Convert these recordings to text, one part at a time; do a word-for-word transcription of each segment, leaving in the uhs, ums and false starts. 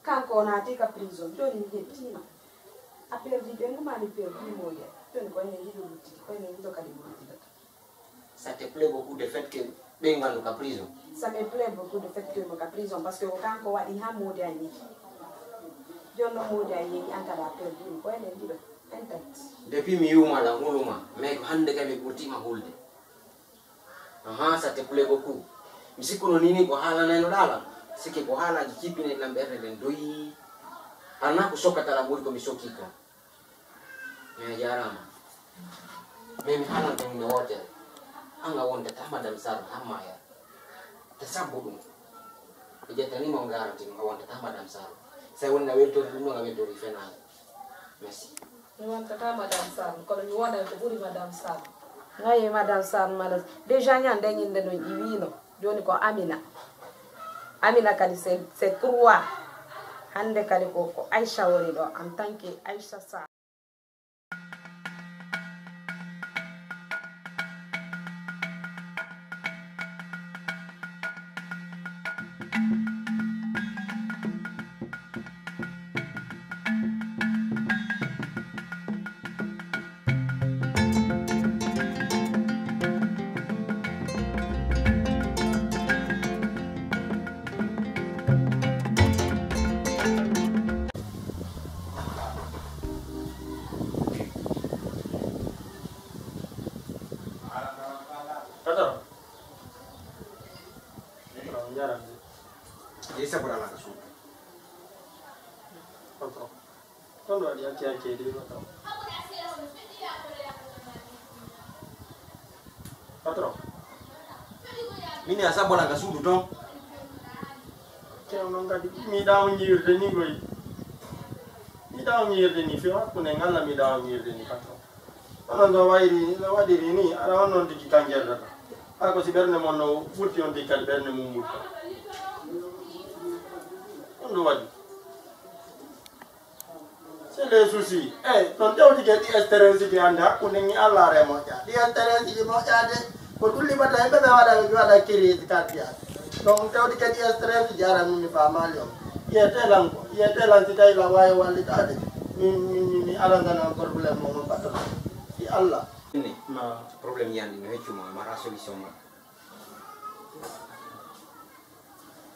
Kanko o naati ka prison, jooni mi hettiima. A perdi ɓe nguma mi perdi moƴƴa. Jooni ko enen ɗiɗo luttiti, ko enen ɗiɗo kadi mo luttidata. Ça te plaît beaucoup de fait que ɓe ngandu ka prison? Ça me plaît beaucoup de fait que mo ka prison, parce que ko kanko waɗi ha moodi an yehi. Jooni noon moodi an yehi, an kadi a perdi mo, ko enen ɗiɗo. Intact. Depuis mi yuma la huluma, mais ko hannde kay mi ɓurtima hulde. Aha, ça te plaît beaucoup. Mi sikkuno ni ni ko haalanayno ɗalam. Sike ko haalaji kippinayɗi lam ɓernde nden doyi. Ana ko sokkata lam ɓuri ko mi sokki kon. Mi a jarama. Mais mi haalante hunde wotere. An a wontata Madame Sall hamma ya. Te sabbu ɗum. Mi ƴettani mo garanti mo a wontata Madame Sall. Sai wonna weltori ɗum ɗon a weltori fenago. Merci. Mi wontata Madame Sall, kono mi wonan ko ɓuri Madame Sall. Ngaye Madame Sall, Madame. Déjà ñande ñinde no ƴiwino. Joni ko Amina. Amina kadi c'est c'est trois. Hande kadi ko ko Aïcha woni ɗo en tant que Aïcha Sall. Patron. Patron, njaram de. Ye sabura la ka suudu. Patron. Kono waɗi acci acci de patron. Patron. Mini a sabura ka suudu ton. Kew non kadi mi ɗawo ñiwirde ni koy. Mi ɗawo ñiwirde ni few hakkunde ngalla mi ɗawo ñiwirde ni patron. Onon no wayri, no waɗiri ni, aɗa on noon tigi kan gerdata. Haa ko si ɓernde mon no ɓurti on tigi kadi ɓernde mum ɓurta. Ɗum ɗo waɗi. C'est les soucis. Eh, non tewtike ɗi stress ji hannde hakkunde ni Allah re moƴƴa. Ɗi stress ji moƴƴa de. Ko ɗum liɓata yimɓe ɓe waɗa, ɓe waɗa crise cardiaque. Donc tewtike ɗi stress ji ara min mi faamaali on. Yiyete lan ko, yiyete lan si tawi lan waawi wallitaade. Min, min, min, mi alantanan problème mo mo patron. Si Allah. Ni, ma problème yandi no heccu ma, mara solution ma.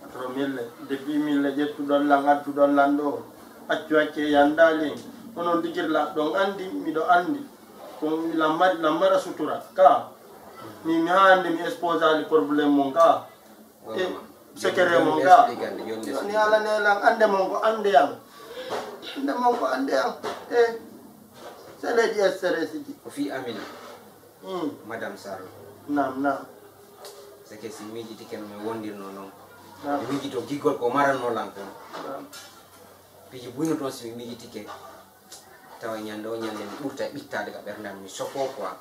Patron mille, depuis mille ƴettuɗon lan, adduɗon lan ɗo. Accu acce yandaali. Onon digir la ɗon andi, miɗo andi. Ko mi lammari, lammara sutura. Ka. Mi, mi hande mi exposali problème mon ka. E, secret mon ga. Ni ala ne lan ande mon ko ande yan. Ande mon ko ande yan. E, c'est les dies stress ji. Ko fi Amina. Hmm. Madame Sall. Naam, naam. C'est que si miijitike no mi wondirno noon. Naam. Mi miijito giggol ko maranno lan kon. Naam. Piiji buyno toon si mi miijitike. Tawa ñande o ñande mi ɓurta e ɓittaade ka ɓernde am, mi soko quoi.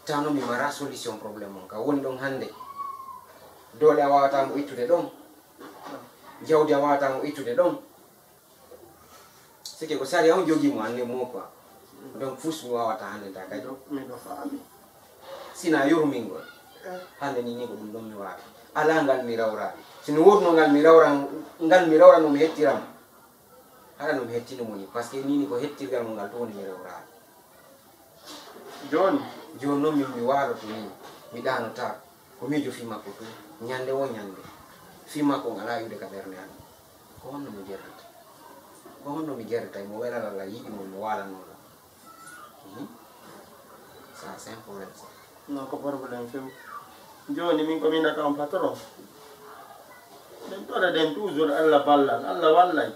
Tawno mi mara solution problème on ka woni ɗon hannde. Doole a wawata mo ittude ɗon. Jawdi a wawata mo ittude ɗon. Sike ko sari on jogi mo anne mo quoi. Donc fus mi wawata hannde ta kadi. Miɗo faami. Sina yurmingol. Hannde ni ni ko ɗum ɗon mi wawi. Ala ngal mi rawra. Sino wurno ngal mi rawra, ngal mi rawra no mi hettiram. Hara no mi hettino mo ni, parce que ni ni ko hettirgal mo ngal to woni mi rewraani. Jooni? Jooni noon min mi waaloto ni, mi ɗaanotaako. Ko miijo fii makko tun, ñande wo ñande. Fii makko on alaa iwde ka ɓernde am. Ko honno mi gerdata? Ko honno mi gerdata? Mo welal Allah yiɗi mo, mo waalanoo lan. Ça, c'est un problème, ça. Non, ko problème few. Jooni min ko min daka on patron. Min tore den toujours Allah ballal, Allah wallay.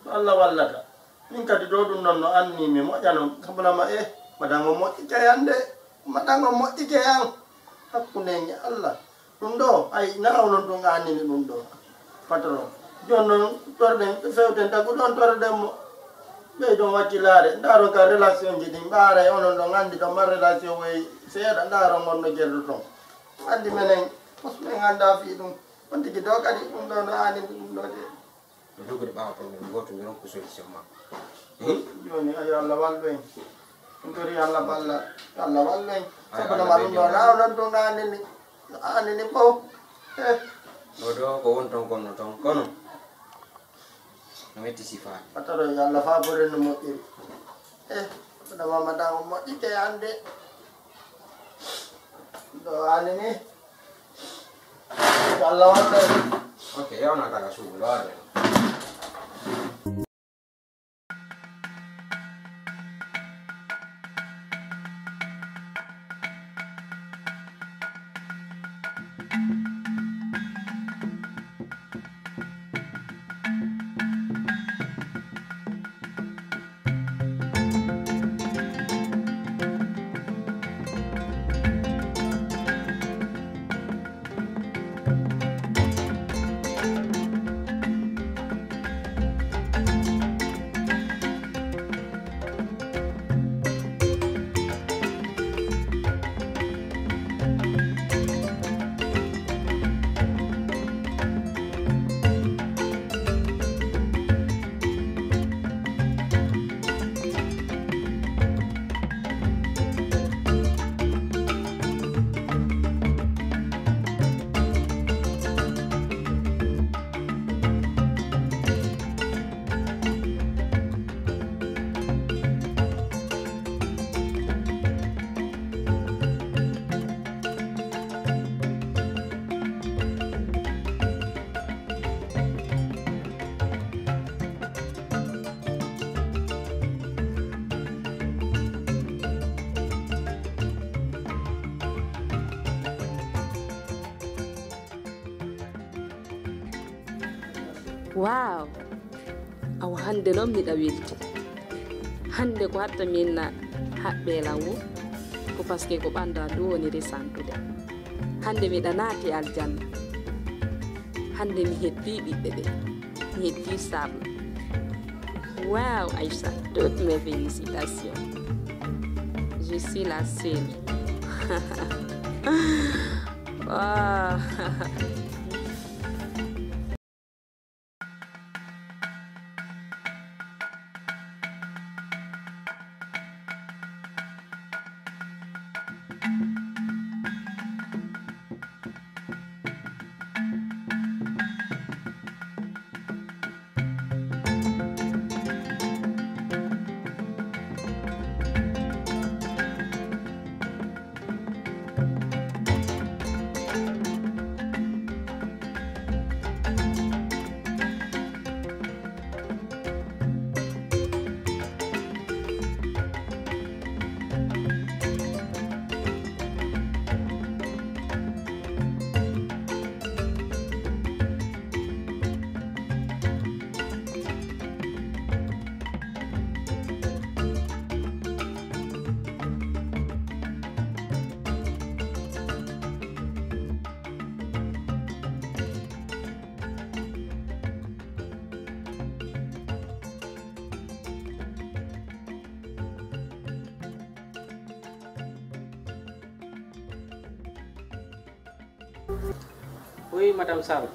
Ko Allah wallata. Min kadi ɗo ɗum noon no anni mi moƴƴano. Sabuna ma e, maɗan on moƴƴike yan de. Maɗan on moƴƴike yan. Hakkunde en e Allah. Ɗum ɗo, ay, na onon ɗum annini ɗum ɗo. Patron. Jooni noon, torɗen, fewten tagu ɗon torɗen mo. Ɓeydon wakkilaare. Ndaaron ka relation ji ɗin. Mbaara e onon ɗon anndi ɗon ma relation woy seeɗa. Ndaaron on no jerduɗon. Anndi menen, mos men annda fii ɗum. On tigi ɗo kadi ɗum ɗo no annini ɗum ɗo de. No doggude ɓaawo problème gooto, mi ronku solution makko. Hmm? Jooni, ayo Allah wallu en. Min tori Allah balla, Allah wallu en. Ay, sabuna Allah ma ɗum ɗo, na onon ɗum na annini, na annini fof. Eh. O ɗo ko won ton kono ton kono. No metti sifaade. Pataro yo Allah faaboren no moƴƴiri. Eh, sabuna ma maɗa on moƴƴike hannde. Ɗo annini. Yo Allah wallu en. Ok, yawnata ka suudu, lowade. Waaw! Awa hannde noon miɗa welti. Hannde ko hatta min na haɓɓe law o, ko parce que ko ɓanndu an ndu woni resantude. Hannde miɗa naati aljanna. Hannde mi heddii ɓiɓɓe ɓe. Mi heddii sarla. Waaw, Aïcha, toutes mes félicitations. Je suis la seule. Waaw. Oui, Madame Sall.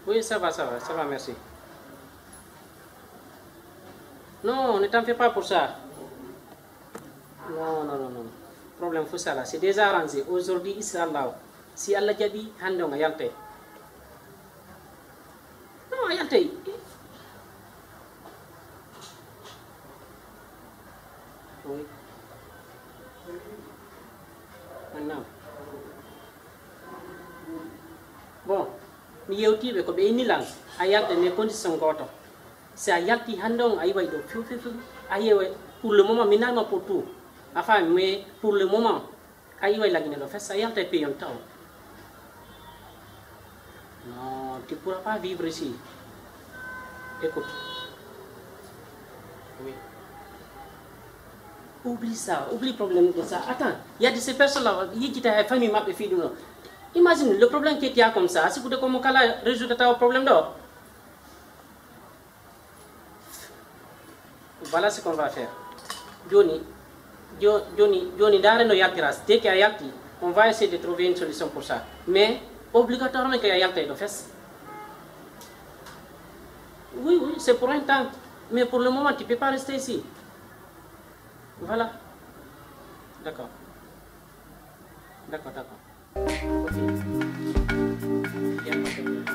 Oui, ça va, ça va, ça va, merci. Non, ne t'en fais pas pour ça. Non, non, non, non. Problème fof sala, c'est déjà arrangé. Aujourd'hui, inchallah, si Allah jaɓi, hannde on a yaltay. Non, a yaltay. Oui. Maintenant. Bon, mi yewtii ɓe ko ɓe inni lan, a yaltay, mais condition gooto. Si a yaltii hannde on, a iway ɗo few, few, few, a yeeway, Pour le moment, mi nalma pour tout. Enfin, mais pour le moment, a iway lagine ɗo fes, a yalta e pays on taw. Non, tu pourras pas vivre ici. Écoute. Oui. Oublie ça, oublie le problème de ça. Attends, il y a de ces personnes-là, yejjita e famille maɓɓe fii ɗum ɗo. Imagine le problème que tu as comme ça, si kude ko mo kala résoudre taw problème ɗo. Voilà ce qu'on va faire. Joni, jo- joni, joni, ndaare no yaltira. Dès que a yalti, on va essayer de trouver une solution pour ça. Mais obligatoirement que a yalta e ɗo fes. Oui, oui, c'est pour un temps. Mais pour le moment, tu peux pas rester ici. Voilà. D'accord. D'accord, d'accord. Ok. Il y a pas de problème.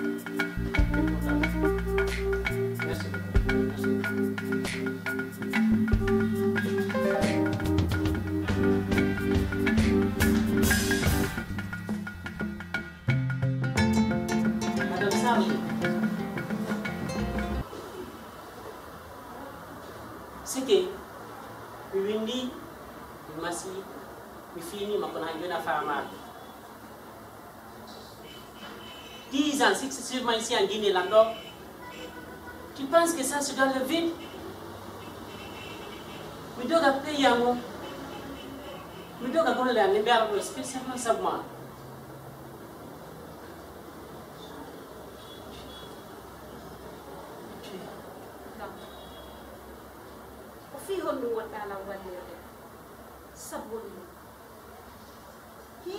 Merci beaucoup. Merci. Madame Sarr, sike mi windi, mi masi, mi fini makko na jona fama. Dix ans successivement ici en Guinée, Lando. Tu penses que ça se donne le vide? Mi doga pays yango. Mi doga golle am, mi mbiyata ɗo spécialement sabu ma. Ko fii honɗum woɗɗaa lan wallirde? Sabu woni ɗum. Hi?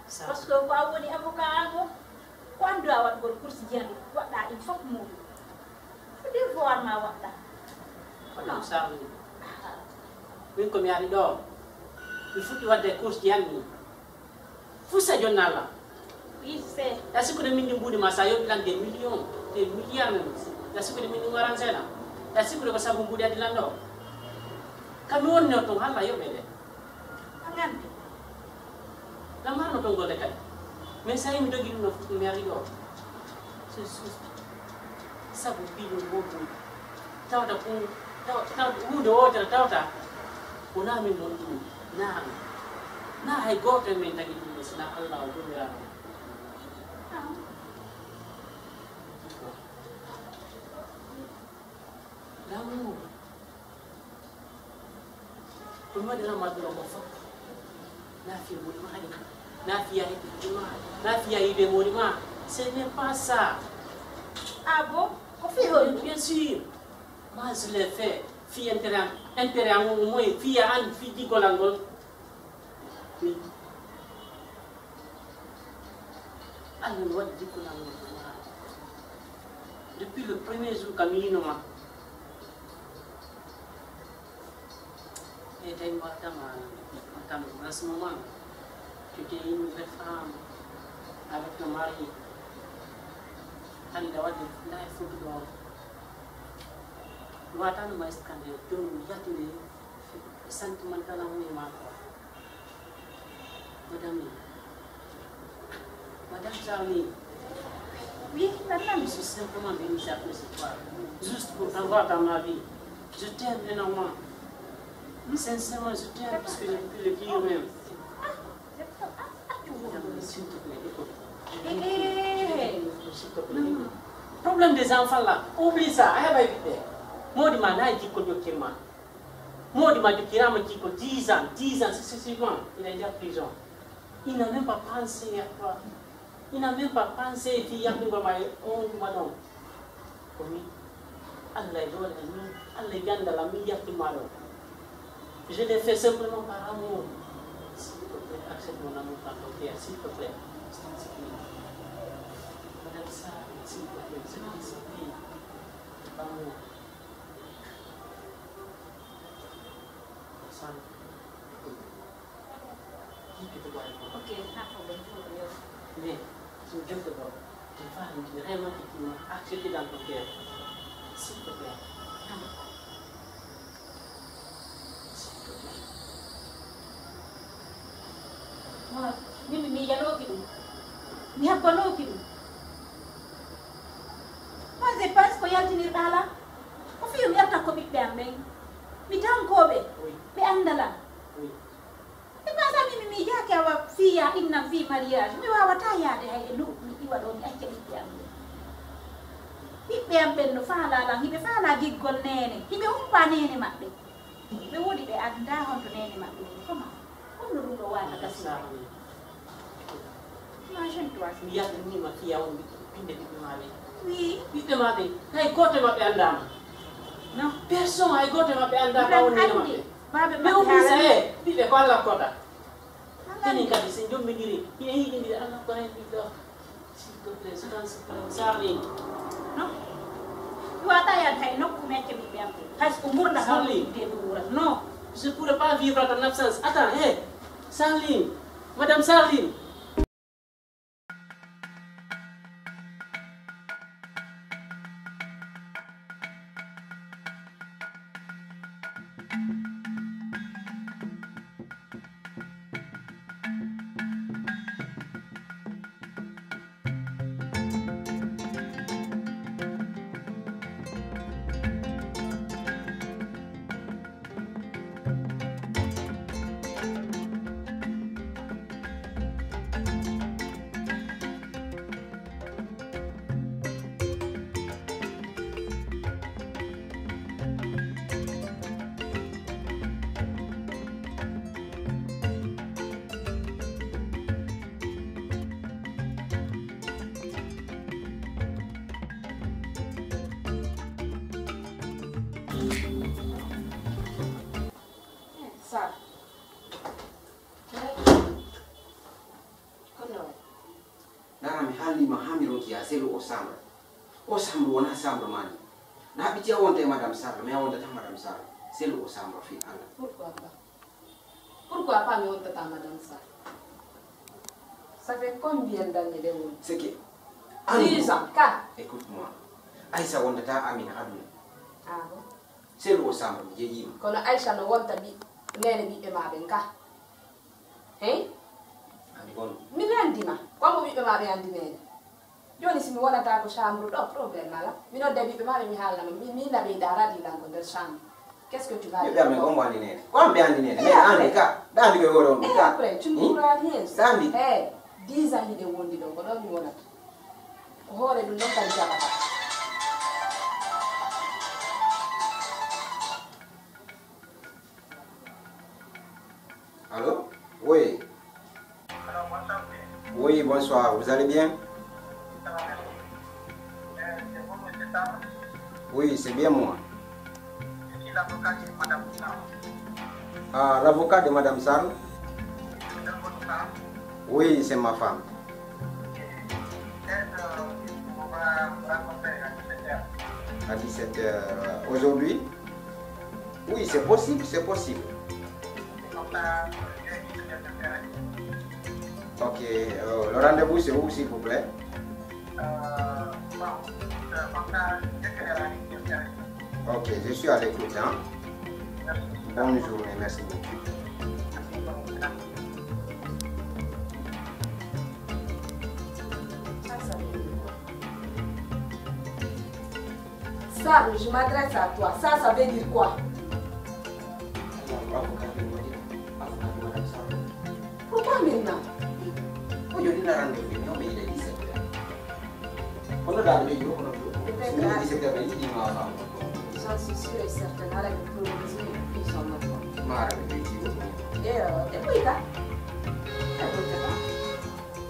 Sa- Parce que ko a woni avocat an o, ko an doit waɗgol course jiyani, waɗɗa ɗin fof muuɗum. Ko devoir ma waɗɗa. Ko non. Sarni. Min ko mi ari ɗo. Mi fuɗɗi waɗde course jiyani. Fusa jonnala. Ise. Est-ce que min ɗin mbuuɗi ma sa yoɓi lan des millions, des milliards même? Est-ce que min ɗin waran sena? Est-ce que ko sabu mbuuɗi addi lan ɗo? Kam mi wonno ton halla yoɓe de. A nganndi. Ɗam marno ton golle kadi. Mais sa yimi dogi ɗum no fof mi ari ɗo. C'est juste. Sabu piɗo goɗɗum. Tawata ko, taw- tawata huunde wootere tawata. Wonaa min ɗon ɗum. Naa. Naa hay gooto e men tagi ɗum, sina Allah o joomiraaɗo. Lamu. Ko mi waɗi Ramadan o fof. Naa fiya moɗi ma haɗi. Naa fiya heɓi moɗi ma. Naa fiya yiide moɗi ma. Ce n'est pas ça. Ah bon? Ko fii hol? Bien sûr. Moi, je l'ai fait. Fii intérêt am. Intérêt am o moy. Fii an, fii jiggol an ngol. Oui. Allah no waɗi jikkunal ngal. Depuis le premier jour kam yiino ma. Et tawi mo attama, attama, en ce moment, tu étais une vraie femme avec ton mari. Hannde waɗde ndaa e fotu ɗo. Watano ma iskande, joom yaltinde sentimental amour e ma quoi. Madame, Madame Charlie, oui, madame, je suis simplement venu ici après ce soir, juste pour avoir dans ma vie. Je t'aime énormément. Sincèrement, je t'aime parce que je ne peux le dire même. Madame, s'il te plaît, écoute. Eh, eh, eh. S'il te plaît. Non, non. Problème des enfants là, oublie ça, a heɓay ɓiɓɓe. Moodi ma nayi jikko jokkirma. Moodi ma jokkirama jikko dix ans, dix ans successivement, il est déjà prison. Il n'a même pas pensé à toi. Il n'a même pas pensé fi yakkugol ma e on tuma ɗon. Ko mi, Allah e doole am, min, Allah e gandal am, min yaltuma ɗon. Je l'ai fait simplement par amour. S'il te plaît, accepte mon amour par ton cœur, s'il te plaît. Je t'en supplie. Madame Sarr, s'il te plaît, je t'en supplie. Par amour. Sarr. Ok, pas de problème, faut que je... Mais, je ne veux pas. Tu vas me dire vraiment que tu m'as accepté dans ton cœur. S'il te plaît. S'il te plaît. Moi, min mi miijanooki ɗum. Mi habbanooki ɗum. Moi, je pense ko yaltinirɗaa la. Ko fii mi arta ko ɓiɓɓe am ɓen. Mi tankooɓe, ɓe anndalan. Ɓe maa sami mi miijaaki awa fii yaa innam fii mariage. Mi waawataa yaade hay e nokku mi iwa ɗoo mi acca ɓiɓɓe am ɓe. Ɓiɓɓe am ɓen no faalaa lan, hiɓe faalaa giggol neene, hiɓe humpaa neene maɓɓe. Ɓe woodi ɓe anndaa honto neene maɓɓe woni. Koma, honno ɗum ɗoo waata gasi? Imagine toi. Mi yaltiniima fiya on ɓiɓɓe, pinde ɓiɓɓe maa ɓe. Oui. Ɓiɓɓe maa ɓe, hay gooto e maɓɓe anndaama. Non. Personne, hay gooto e maɓɓe anndaa ɓaawo neene maɓɓe. Baaɓe maɓɓe haalani. Mais au moins, eh, ɓiɓɓe ko Allah koota. Enen kadi, so njommidiri, hiɗen yiɗindiri, Allah ko heen ɓiɗɗo. S'il te plaît, so tan, so tan, Sarline. Non. Mi waawataa yaade hay nokku mi acca ɓiɓɓe am. Hay so ko ngurndan Sarline. Hawti e ɗum wuura. Non. Je pourrais pas vivre à ton absence. Attends, hé. Sarline. Madame Sarline. Sara. Honno waɗi? Nana mi haalnii ma haa mi ronki yaa selu o chambre. O chambre wonaa chambre maa ni. Na ɓitti a wonta e Madame Sarr, mais a wontata Madame Sarr. Selu o chambre fii Allah. Pourquoi pas? Pourquoi pas mi wontata Madame Sarr? Ça fait combien d'années de woni? C'est que andu. Dix ans, ka. Écoute-moi. Aïssa wontata Amina aduna. Ah bon? Selu o chambre mi jeeƴiima. Kono Aïssa no wonta ɓi-, neene ɓiɓɓe maa ɓen ka. Hey? Anndi bon. Mi anndi ma. Ko mo ɓiɓɓe maa ɓe anndi neene. Jooni si mi wonata ko chambre ɗo, problème alaa. Mi nodda ɓiɓɓe maa ɓe mi haalna ma. Mi, mi na ɓeyda raɗi lan ko nder chambre. Qu'est-ce que tu vas dire? Ɓiɓɓe amen on mo anndi neene. Ko an ɓe anndi neene. Eh, mais anndi ka. Ɗa anndi ko e hoore on ka. Eh, après, tu ne pourras rien. Ɗa anndi. Eh, dix ans hiɗen wondi ɗo, ko ɗo mi wonata. Ko hoore ɗum ɗon kadi jaɓata. Allô? Oui. Oui, bonsoir. Vous allez bien? Oui, c'est bien moi. Ah, l'avocat de Madame Sarr? Oui, c'est ma femme. À dix-sept heures. Aujourd'hui? Oui, c'est possible, c'est possible. Ok, euh, le rendez-vous, c'est où, s'il vous plaît? Ok, je suis à l'écoute, hein. Bonne journée, merci beaucoup. Sarr, je m'adresse à toi. Ça, ça veut dire quoi? Pourquoi maintenant? Aujourd'hui, le rendez-vous, non, mais il est dix-sept heures. Kono daaɗo ɓe yiɗo kono ɗo. Peut-être. Somi dix-sept heures ɓe yiɗi ma fam. J'en suis sûr et certain, ala ɓe provision et puis son enfant. Mara ɓe ɓe yiɗi ko. E, e ɓoyta. E ɓoyta ba.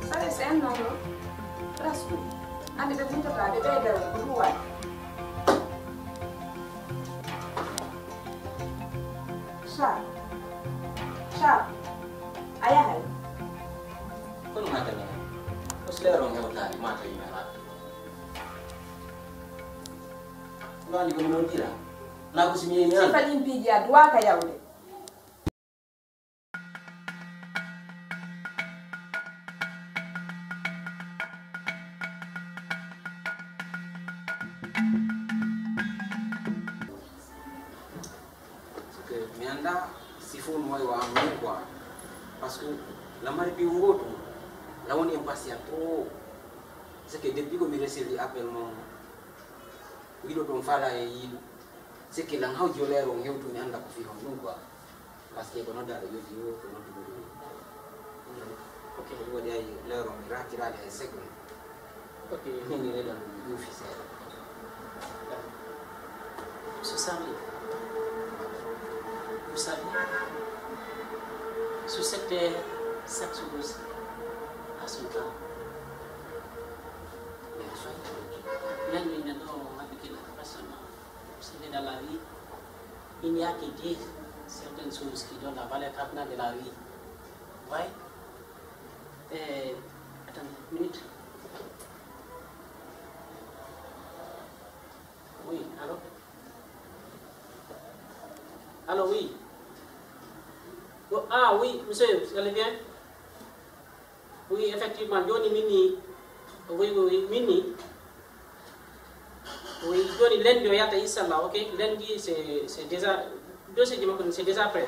Ça, c'est un homme, presque. Andi ɓe ɓurtata ɓe ɓeyda ko ɗum waɗi. Sa, sa, a yahay. Kono mata mi, ko slero hewtani mata yimɓe ma. Nani ko non dira? Na ko simi ni. Sifa ɗin piiji a duwaka yawde. Parce que mi anndaa si fof no wayi wa am ni quoi. Parce que lamari piwo ngo ɗum la woni impatient trop. C'est que depuis ko mi recevi appel mo wiɗo ɗum fala e yiɗu. Sikki lan haw jolero on hewtu mi annda ko fii hon ɗum quoi. Parce que ko noddaɗo yodi o ko nodduɗo ɗum. Ok. Ɗum waɗi ay lero mi ratiraade ay seconde. Ok. Min mi reɗon ɗuufi seeɗa. Monsieur Sami, vous savez, sur cette terre, chaque chose a son temps. Bien sûr. Nan min nan ɗo habitude personne. Vous savez, dans la vie, il n'y a que Dieu, certaines choses qui donnent la valeur carrément de la vie. Vous voyez? Eh, attendez une minute. Oui, allô? Allô, oui. Oh, ah oui, monsieur, vous allez bien? Oui, effectivement, jooni min ni, oui, oui, oui, min ni. Oui, jooni lundi o yahata, inchallah, ok? Lundi, c'est, c'est déjà, dossier ji makko, c'est déjà prêt.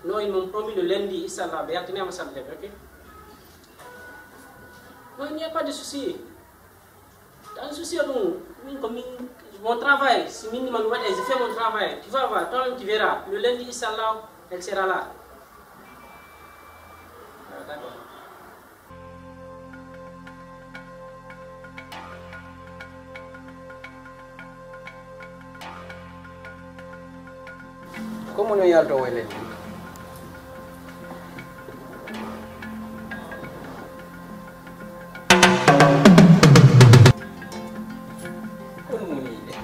Non, ils m'ont promis le lundi, inchallah, ɓe yaltinama salde, ok? Non, il n'y a pas de souci. Dans le souci, donc, min, comme min, mon travail, si min, man, je fais mon travail, tu vas voir, toi-même, tu verras. Le lundi, inchallah, elle sera là. Ah, d'accord. Ko mo no yaltoo e leydi? Ko ɗum woni yiɗde?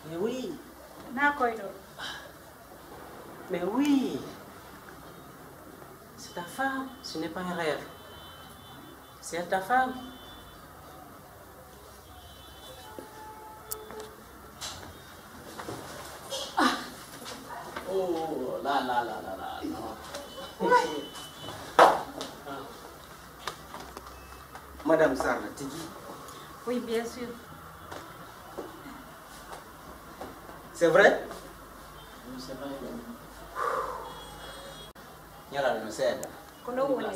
Mais oui. Na koyɗo. Mais oui. C'est ta femme, ce n'est pas un rêve. C'est ta femme. Ah. Oh là là là là là, non. Madame Sarr tigi. Oui, bien sûr. C'est vrai? Oui, c'est vrai. Ñalal no seeɗa. Ko ɗo woni.